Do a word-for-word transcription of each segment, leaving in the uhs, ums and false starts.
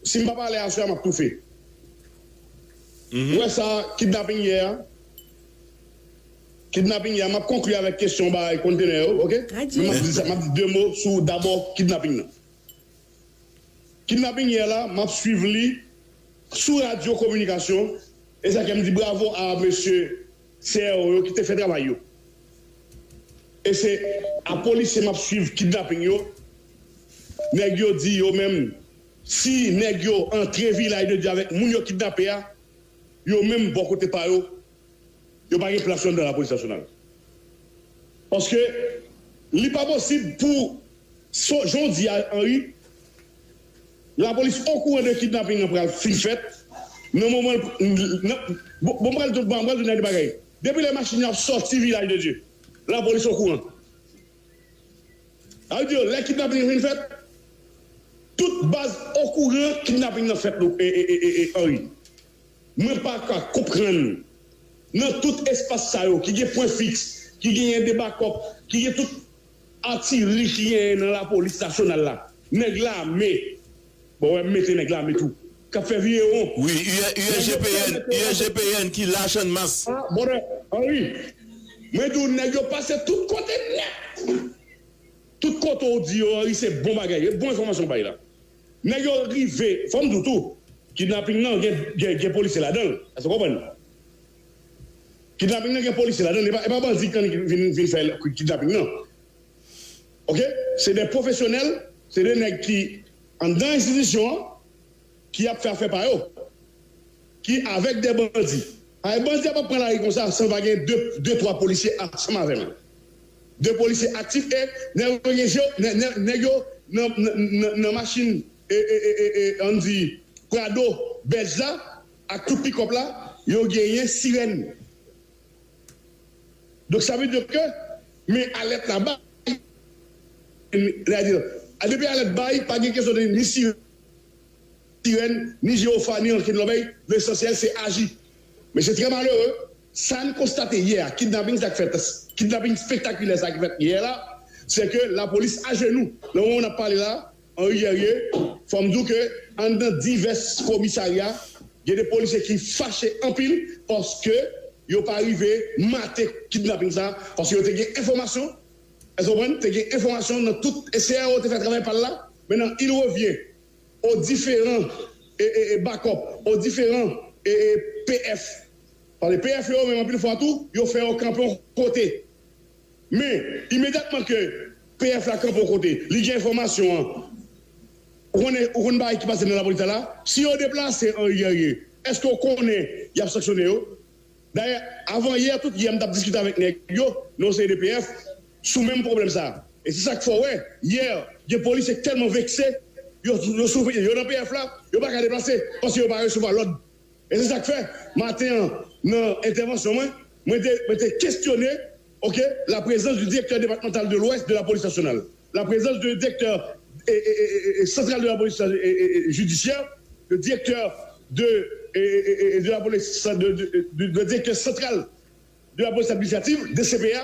Si m pa pale aswè a, m ap toufe. Ou wè sa, kidnaping yè a? Kidnaping yè a, m ap konkli avèk kesyon bagay kontenè yo, oke? Men m ap di sa, m ap di de mo sou dabò kidnaping nan. Kidnaping yè la, m ap swiv li sou radyo kominikasyon, e sa fè m di bravo a mesye C R O yo ki te fè travay yo. E se a polisye m ap swiv kidnaping yo. Nèg yo di yo menm, si nèg yo antre Vilaj de Dye avèk moun yo kidnape a, yo menm bò kote pa yo, yo pa gen plas yo anndan lapolis nasyonal. Paske li pa posib pou, so, jan w di a, Henri, lapolis okouran de kidnaping nan pral fin fèt, nan moman l, nan, bon, bon, m pral di, bon, m pral di w de bagay. Depi lè machin yo ap sòti Vilaj de Dye, lapolis okouran. Sa vle di, lè kidnaping fin fèt, tout baz okouran kidnaping nan fèt, e, e, e, e, e, Henri. Mwen pa ka konprann, nan tout espas sa yo, ki gen pwen fiks, ki genyen de bakòp, ki gen tout atiri ki genyen nan lapolis nasyonal la, nèg lame, bon, wè, m mete nèg lame tou, k ap fè vire won. Wi, U R G P N, U R G P N ki lach annmas. Ah, bon, Henri, mwen di w, nèg yo pase tout kote nèt. Tout kote w di yo, Henri, se bon bagay, e bon enfòmasyon w bay la. Nèg yo rive, fò m di w tou, kidnaping nan gen, gen, gen polisye ladan l. Èske w konprann? Kidnaping nan gen polisye ladan l, e pa, e pa bandi k annik vin, vin fè kidnaping nan. Oke? Se de pwofesyonèl, se de nèg ki anndan enstitisyon an, ki ap fè afè pa yo, ki avèk de bandi. Ay, bandi a p ap pran lari konsa san pa gen de, de, twa polisye ansanm avè l. De polisye aktif e nèg yo gen je, nè- nè- nèg yo nan, nan, nan, nan machin, e, e, e, e, e, ann di, Prado bèj la, ak tout pikòp la, yo genyen sirèn. Donk, sa vle di ke, men alèt la bay, sètadi, depi alèt bay, pa gen kesyon de ni sirèn, ni jewofa, ni ankenn lòbèy, lesansyèl se aji. Men se trè malere, sa n konstate yè a, kidnaping sa k fèt, kidnaping espektakilè sa ki fèt yè la, se ke lapolis ajenou. Nan moman n ap pale la, Henri Guerrier, fò m di w ke anndan divès komisarya, gen de polisye ki fache anpil paske yo pa rive mate kidnaping sa, paske yo te gen enfòmasyon, èske w konprann? Te gen enfòmasyon nan tout, e C R O te fè travay pa l la, men nan il revyen o diferan, e, e, e, bakòp, o diferan, e, e, P F. Paske P F yo menm anpil fwa tou, yo fè yo kanpe yon kote. Men, imedyatman ke P F la kanpe yon kote, li gen enfòmasyon an, ou konnen, ou konn bagay ki pase nan lapolis la, si yo deplase Henri Guerrier, èske w konnen y ap sanksyone yo? Dayè, avan yè, tout yè, m t ap diskite avèk nèg yo, nan yon seri de P F, sou menm pwoblèm sa. E se sa k fè w wè, yè, gen polisye k tèlman vekse, yo, yo sou, yo nan P F la, yo pa ka deplase, paske yo pa resevwa lòd. E se sa k fè, maten an, nan entèvansyon mwen, mwen te, mwen te kestyone, oke, la présence du directeur départemental de l'Ouest de la police nationale, la présence du directeur, e, e, e, e, e, central de la police, e, e, e, judiciaire, le directeur de, e, e, e, e, de la police, de, de, de, de, le directeur central de la police administrative, D C P A.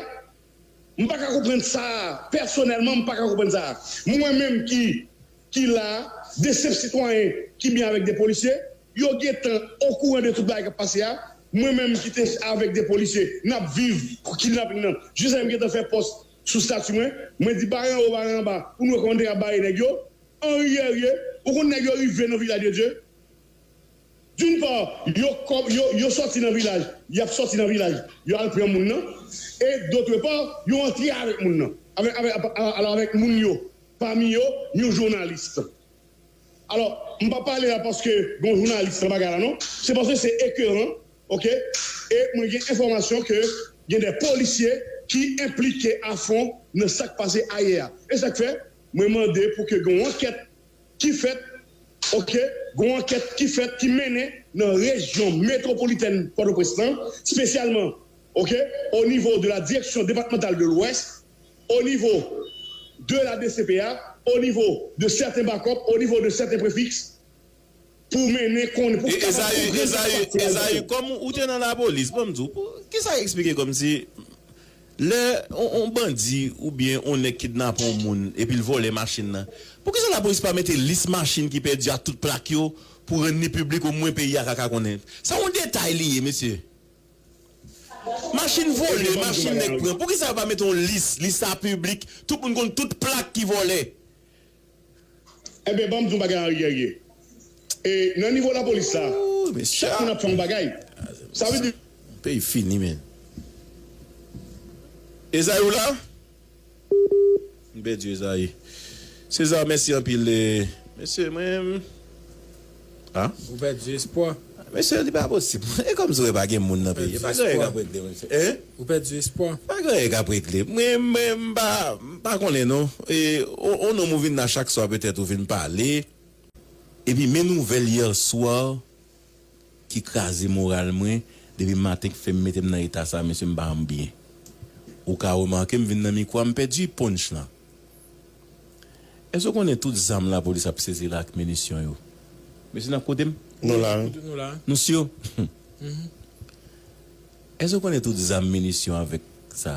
M pa ka konprann sa, pèsonèlman, m pa ka konprann sa. Mwen menm ki, ki la, de senp sitwayen ki byen avèk de polisye, yo gentan okouran de tout bagay k ap pase a. Mwen menm ki te avèk de polisye, n ap viv kidnaping nan. Jis lè m gentan fè pòs sou stati mwen, mwen di bare anwo, bare anba, pou nou wè kòman n te ka bare nèg yo. Henri Guerrier, ou konn nèg yo rive nan Vilaj de Dye? D'une part, yo, kòm, yo, yo sòti nan vilaj, y ap sòti nan vilaj, yo al pran moun nan, e d'autre part, yo antre avèk moun nan. Avèk, avèk, alò, avèk moun yo, pami yo, yon jounalis. Alò, m pa pale la paske gon jounalis nan bagay la, non. Se paske se ekeran, oke? E mwen gen enfòmasyon ke gen de polisye ki enplike a fon nan sa k pase ayè a. E sa k fè, mwen mande pou ke gen yon ankèt ki fèt, oke, gen yon ankèt ki fèt, ki mennen nan rejyon metwopolitèn Pòtoprens lan, espesyalman, oke, au niveau de la direction départementale de l'Ouest, au niveau de la D C P A, au niveau de certains bakòp, au niveau de certains préfixes, pou mennen konnen, pou kapab konprann sa k ap pase a. Ezayi, kòm ou te nan lapolis, ban m di w, pou, kisa k eksplike kòmsi Lè on, on bandi oubyen on nèg kidnape on moun epi l vòlè machin nan, poukisa lapolis pa mete lis machin ki pèdi ak tout plak yo pou rann li piblik, omwen peyi a ka, ka konnen? Sa yon detay li ye, mesye. Machin vòlè, machin nèg pran. Poukisa yo pa mete yon lis, lis sa piblik, tout moun konn tout plak ki vòlè? Ebyen, ban m di w bagay an rye rye. E nan nivo lapolis la, chak moun ap fè yon bagay. Sa vle di. Peyi fini, men. Ezayi, ou la? M pèdi Ezayi. Seza, mèsi anpil. Mesye, mwen. Ah? Ou pèdi espwa. Mesye, li pa posib. E kòmsi wè pa gen moun nan peyi. Pa gen anyen k ap regle, mesye. Hein? Ou pèdi espwa. Pa gen anyen k ap regle. Mwen, mwen, m pa, m pa konnen, non. E, on, on nonm ou vin la chak swa, petèt ou vin pale. Epi, men nouvèl yè swa ki kraze moral mwen, depi maten k fè m mete m nan eta sa, mesye, m pa janm byen. Ou ka remake m vin nan mikwo a, m pèdi punch lan. Èske w konnen tout zam lapolis ap sezi la ak minisyon yo? Mesye, n ap koute m? Nou la, wi. Nou la. Nou si yo? Èske w konnen tout zam, minisyon avèk sa?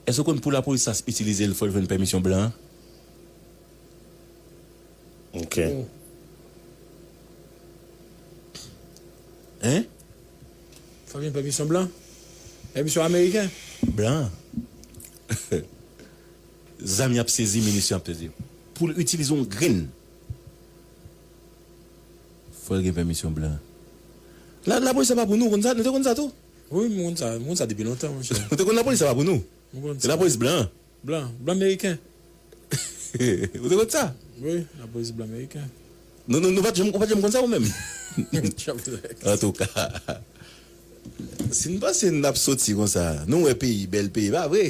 Èske w konn pou lapolis sa itilize l, fò l jwenn pèmisyon blan an? Ok. Hein? Fò gen pèmisyon blan? Pèmisyon ameriken? Blan. Zam y ap sezi, minisyon ap sezi. Pou l itilize yon grenn, fò l gen pèmisyon blan. La, lapolis sa pa pou nou, konn sa? Nou te konn sa tou? Wi, m konn sa, m konn sa depi lontan, monchè. Nou te konn lapolis sa pa pou nou. M konn sa. Se lapolis blan. Blan, blan meriken. Ou te konn sa? Wi, lapolis blan meriken. Nou, nou, nou pa t janm, ou pa t janm konn sa ou menm? Antouka, si n panse n ap soti konsa, nou wè peyi, bèl peyi, pa vre?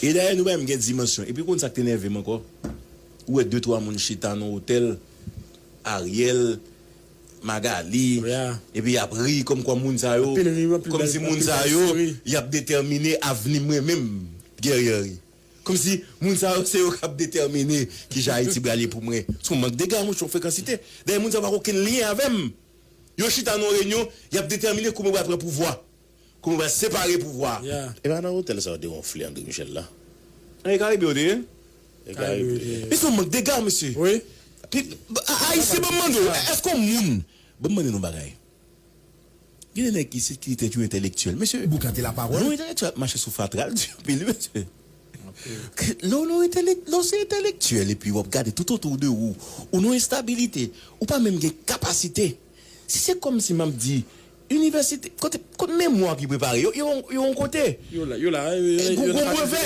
E dayè, nou pa menm gen dimansyon. Epi, ou konn sa k te nève m ankò? Ou wè de, twa moun chita nan otèl, Ariel, Magali, epi y ap ri kòmkwa moun sa yo, kòmsi moun sa yo, y ap detèmine avni mwen menm, Guerrier. Kòmsi moun sa yo, se yo k ap detèmine kijan Ayiti pral ye pou mwen. Se yon mank dega, monchè, yon frekansite. Dayè, moun sa yo pa gen okenn lyen avè m. Yo chita nan yon reyinyon, y ap detèmine kouman yo pral pran pouvwa. Kouman yo pral separe pouvwa a. E pa nan otèl sa yo te wonfle André Michel la? E Karibe yo te ye? E Karibe yo te ye. Men se yon mank dega, mesye. Wi. Ayisyen, ban m mande w, èske yon moun, ban m mande nou yon bagay. Gen de nèg isit ki di tèt yo entèlektyèl. Mesye, boukante lapawòl. Yon entèlektyèl ap mache sou fatra, l di anpil, mesye. Lè w, lè w entèlek-, lè w se entèlektyèl epi w ap gade tout otou de ou, ou nan enstabilite, ou pa menm gen kapasite. Si se kòmsi m ap di, inivèsite, kote, kote memwa ki prepare, yo, yo, yo yon kote. Yo la, yo la, yo, yo, yo nan brevè.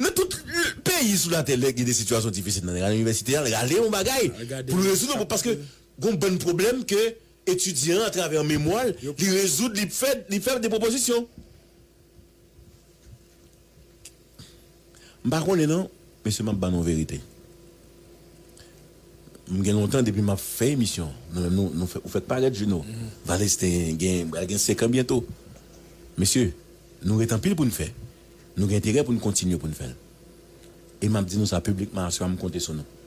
Nan tout peyi sou latè, lè gen de sitiyasyon difisil nan, al inivèsite a, rale yon bagay pou l rezoud, paske gen yon bann pwoblèm ke etidyan an, atravè memwa l, li rezoud, li fè, li fè de pwopozisyon. M pa konnen non, mesye, m ap ba nou verite. M gen lontan depi m ap fè emisyon. Nou menm, nou, nou fè, ou fèk parèt, Juno. Valestin gen, pral gen senk an byento. Mesye, nou ret anpil pou n fè. Nou gen enterè pou n kontinye pou n fè l. E m ap di nou sa piblikman aswè a, m konte sou nou.